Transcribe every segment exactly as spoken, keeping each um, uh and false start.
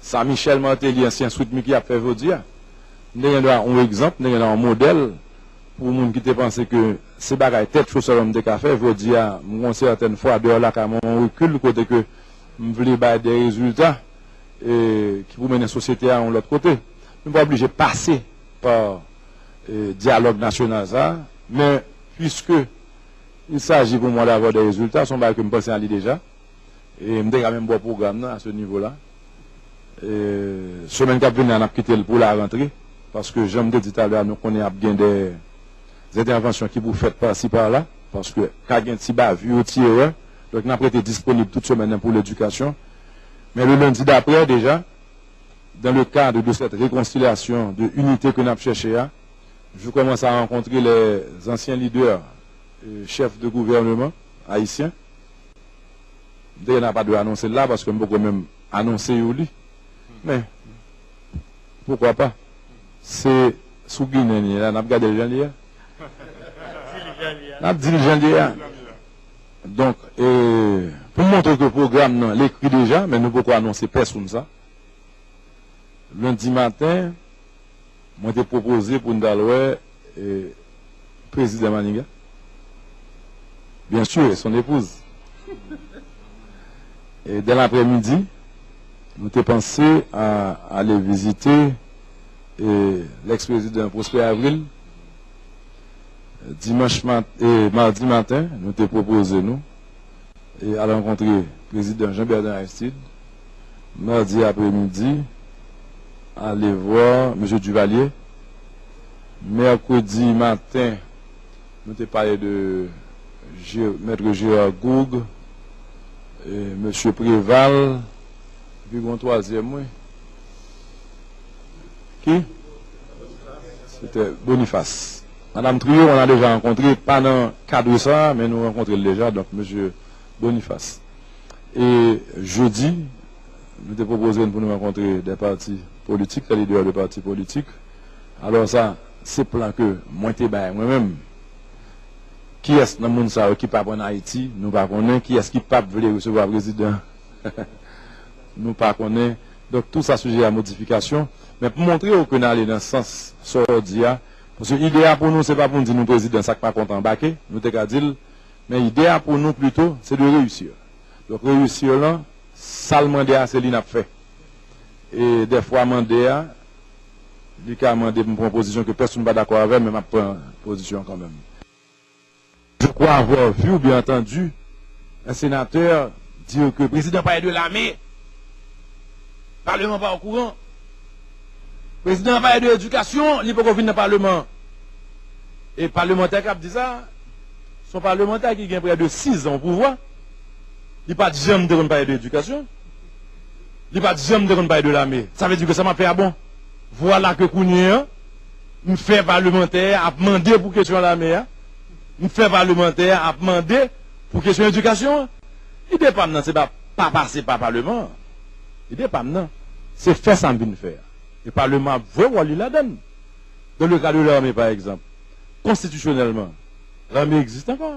Sa Michel Martelly, ansyen Sweet Micky, ap fè jodi a. M te gen dwa yon egzanp, m te gen dwa yon modèl pou moun ki te panse ke se bagay tèt cho sèlman m te ka fè. Jodi a, m gen yon sètèn fwadè lakay mwen, yon rekil kote ke m vle bay de rezilta e, ki pou mennen sosyete a yon lòt kote. Nou pa oblije pase pa e, dyalòg nasyonal sa a, men piske il s'agit pou mwen d'avoir des résultats, se yon bagay ke m panse a li deja. E m te ka menm ba w pwogram nan a se nivo la. E, semèn k ap vini la, n ap kite l pou la rantre, paske jan m te di talè a, nou konnen ap gen de entèvansyon ki pou fèt pasi pala, paske ka gen ti bavure, ti erè. Donk, n ap rete disponib tout semèn nan pou ledikasyon. Men le lundi d'après, deja, dans le cadre de cette réconciliation, de unité ke n ap chèche a, je commence à rencontrer les anciens leaders, euh, chefs de gouvernement haïtiens. M te gen apa de anonse l la, paske m poko menm anonse yo li. Men, poukwa pa? Se sou ginen li ye la, n ap gade l jan li ye a. N ap di l jan li ye a. Donk, e, pou m montre ke pwogram nan, l ekri deja, men nou poko anonse pèsonn sa. Lendi maten, mwen te pwopoze pou n t al wè, e, prezidan Maniga. Bien sûr, et son épouse. Et dans l'après-midi, nou te panse a ale vizite, e, l'ex-président Prosper Avril. Dimanch mat-, e, madi maten, nou te pwopoze nou e al rankontre prezidan Jean Bertrand Aristide. Madi apremidi, ale vwa mesye Duvalier. Mèkredi maten, nou te pale de Gé-, mèt Gérard Gourgue, e mesye Préval, epi gen yon twazyèm, wi. Ki? Se te Boniface. Madame Trio, on a déjà rencontré, pa nan kad sa, men nou rankontre l deja, donk, mesye Boniface. E jedi, nou te pwopoze n pou nou rankontre de pati politik, de lidè de pati politik. Alò sa, se plan ke mwen te bay mwen menm. Kiyès nan moun sa yo ki p ap ann Ayiti, nou pa konnen. Kiyès ki p ap vle resevwa prezidan, nou pa konnen. Donk, tou sa sijè a modifikasyon. Men pou montre w ke n ale nan sans sa w di a, paske ide a pou nou, se pa pou n di nou prezidan, sa k pa kontan anbake, nou te ka di l, men ide a pou nou pito, se de réussir. Donk, réussir lan, sa l mande a, se li n ap fè. E dèfwa mande a, li ka mande pou m pran pozisyon ke pèsonn pa dakò avè m, men m ap pran pozisyon an kanmenm. Je crois avoir vu ou bien entendu un sénateur dire que président pa de l'armée, paleman pa okouran. Prezidan pa de edikasyon, li poko vin nan paleman. E palemantè k ap di sa, se yon palemantè ki gen prè de sis an o pouvwa. Li pa t janm te konn pale de edikasyon. Li pa t janm te konn pale de lame. Sa vle di ke sa m ap fè a bon. Vwala ke kounye an, m fè palemantè a ap mande pou kesyon lame a. M fè palemantè a ap mande pou kesyon edikasyon an. Ide pa m nan, se pa, pa pase pa paleman an. Ide pa m nan, se fè sa m vin fè a. E paleman ap jwe wòl li ladann. Dans le cas de l'armée, par exemple, konstitisyonèlman, lame egziste ankò.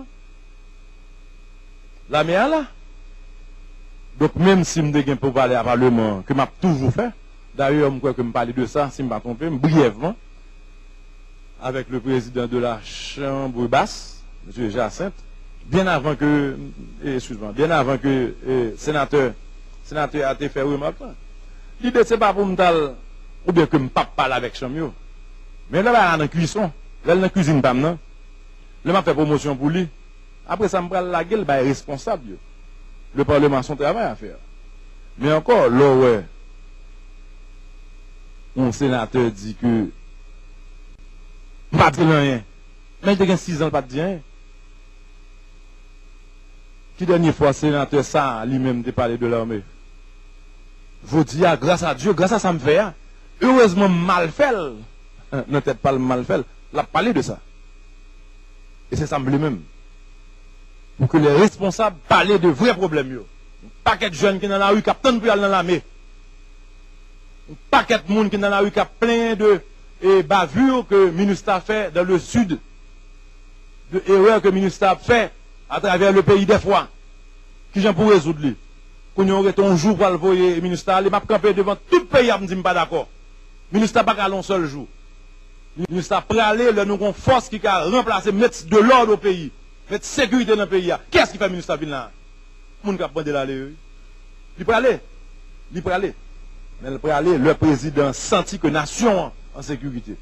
Lame a la. Donk, menm si m te gen pou pale a paleman an, ke m ap toujou fè, dayè, m kwè ke m pale de sa, si m pa twonpe m, briyèvman, avec le président de la Chambre basse, mesye Jacinthe, byen avan ke, e, excuse-moi, byen avan ke, e, senatè, senatè a te fè remak lan. Lide se pa pou m t al, oubyen ke m p ap pale avèk chanm yo. Men lè bagay la nan kwison, lè l nan kwizin pa m nan, lè m ap fè pwomosyon pou li, apre sa, m pral lage l bay responsab yo. Le Parlement a son travay a fè. Men ankò, lè w wè yon senatè di ke m pa di l anyen, men l te gen sis an, l pa t di anyen. Ki dènye fwa senatè sa a li menm te pale de lame? Jodi a, gras a Dye, gras a sa m fè a, erezman m mal fè l, nan tèt pa l m mal fè l, l ap pale de sa. E se sa m vle menm. Pou ke lè responsab pale de vrè pwoblèm yo. Yon pakèt jèn ki nan lari k ap tann pou y al nan lame. Yon pakèt moun ki nan lari k ap plenyen de, e, bavure ke MINUSTAH fè dans le sud, de erè ke MINUSTAH ap fè atravè le peyi dèfwa. Kijan pou rezoud li? Kounye a w rete yon jou pou al voye Minustah ale, m ap kanpe devan tout peyi a pou m di m pa dakò. Minustah pa ka ale yon sèl jou. Minustah prale lè nou gon fòs ki ka ranplase, met de lòd o peyi, met sekirite nan peyi a. Kiyès ki fè Minustah vin la? Moun k ap mande l ale yo wi. Li prale. Li prale. Men l prale lè prezidan an santi ke nasyon an an sekirite.